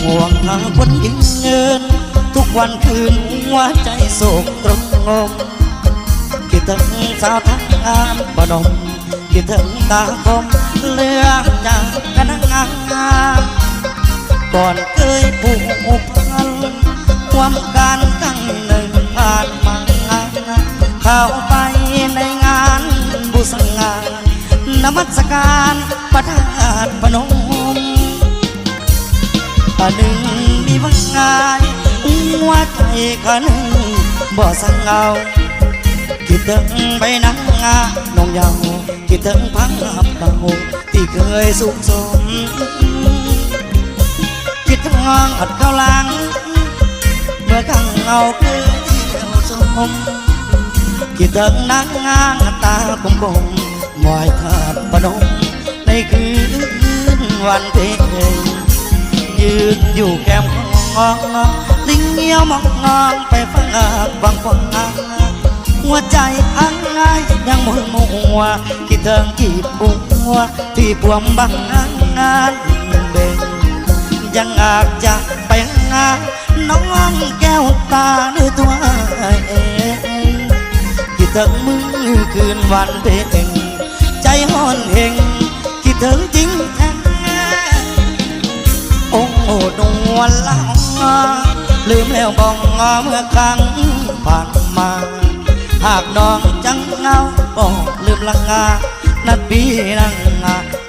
ຫ່ວງຫາຄົນຢືນ ທຸກວັນຄືນຫົວໃຈໂສກຕຣົງ ຄິດເຖິງສາວທາງບ້ານນອມ ຄິດເຖິງຕາຄອມເຫຼືອຈາກກັນນາ ກ່ອນເຄີຍຜູກພັນ ຄວາມການຄັ້ງໜຶ່ງຜ່ານມາ ເຂົ້າໄປໃນງານບູຊາ ນະມັດສະການພະທາດພະນົມ ຄາໜຶ່ງມີຫວັງງ່າຍ ຫົວໃຈຄາໜຶ່ງບໍ່ສັງເອົາ ຄິດເຖິງໃບໜ້ານ້ອງເຍົາ ຄິດເຖິງພາບເກົ່າທີ່ເຄີຍສຸກສົມ ຄິດຮອດຄາວຫຼັງ ເມື່ອຄັ້ງເຮົາເຄີຍທ່ຽວຊົມ ຄິດເຖິງນາງງາມຕາກົມໆ ມວຍທາດພະນົມ ໃນຄືນວັນເພັງ ຢືນຢູ່ແຄມຂອງ ລິງງຽວມອງໄປຟາກຝັ່ງຂວາ ຫົວໃຈອ້າຍຍັງມົນມົວ ຄິດເຖິງກີບບົວທີ່ພວມບັງງານເບັງ ຍັງອາດຈະໄປຫາ ນ້ອງແກ້ວຕາເດີຕົວເອງ ຄິດເຖິງມື້ຄືນວັນເພັງ ໃຈຮ້ອນເຮັງ ຄິດເຖິງຈິງແທ້ ໂອ້ ນວນລະອອ ລືມແລ້ວບໍ່ ເມື່ອຄັ້ງຜ່ານມາ ຫາກນ້ອງຈັງເຫງົາ ບໍ່ລືມລະງາ ນັດພີ່ນາງ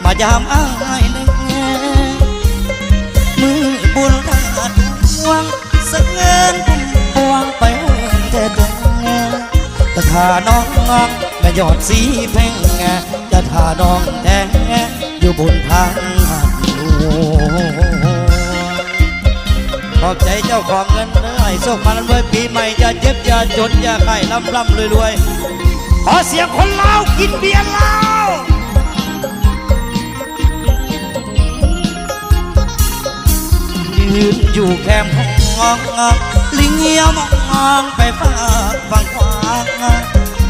ມາຢາມອ້າຍແດ່ ມື້ບຸນທາດດວງ ສະເຫງີຍກຸ້ມກວາງໄປເຖິງແທ້ ຈະຖ້ານ້ອງແມ່ຍອດສີແພງ ຈະຖ້ານ້ອງແທ້ ຢູ່ບຸນທາດດວງ ຂອບໃຈເຈົ້າຂອງເງິນເດີ ໃຫ້ໂຊກມານຳລວຍປີໃໝ່ ຢ່າເຈັບຢ່າຈົນ ຢ່າໄຂ້ ລ່ຳໆລວຍໆ ຂໍສຽງຄົນລາວກິນເບຍລາວ ຢືນຢູ່ແຄມຫ້ອງ ລິງງຽວມອງໄປຟາກຝັ່ງຂວາ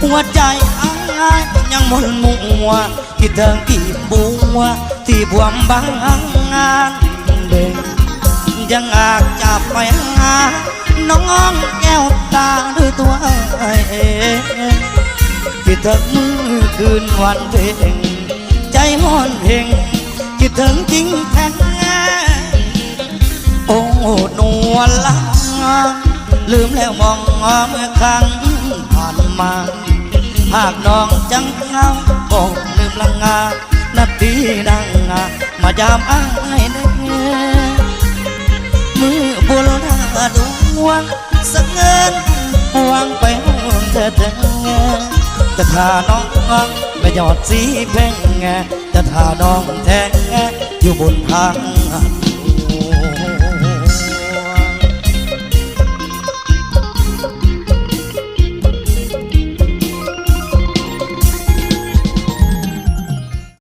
ຫົວໃຈອ້າຍຍັງມົນມົວ ຄິດເຖິງກີບບົວທີ່ພວມບັງງານເບັງ ຍັງອາດຈະໄປຫາ ນ້ອງແກ້ວຕາເດີຕົວເອງ ຄິດເຖິງມື້ຄືນວັນເພັງ ໃຈຮ້ອນເຮັງ ຄິດເຖິງຈິງແທ້ ໂອ້ ນວນລະອອ ລືມແລ້ວບໍ່ ເມື່ອຄັ້ງຜ່ານມາ ຫາກນ້ອງຈັງເຫງົາ ບໍ່ລືມລະງາ ນັດພີ່ນາງ ມາຢາມອ້າຍແດ່ ມື້ບຸນທາດດວງ ສະເຫງີຍກຸ້ມກວາງໄປຮອດແທ້ໆ ຈະຖ້ານ້ອງແມ່ຍອດສີແພງ ຈະຖ້ານ້ອງແທ້ ຢູ່ບົນທາດດ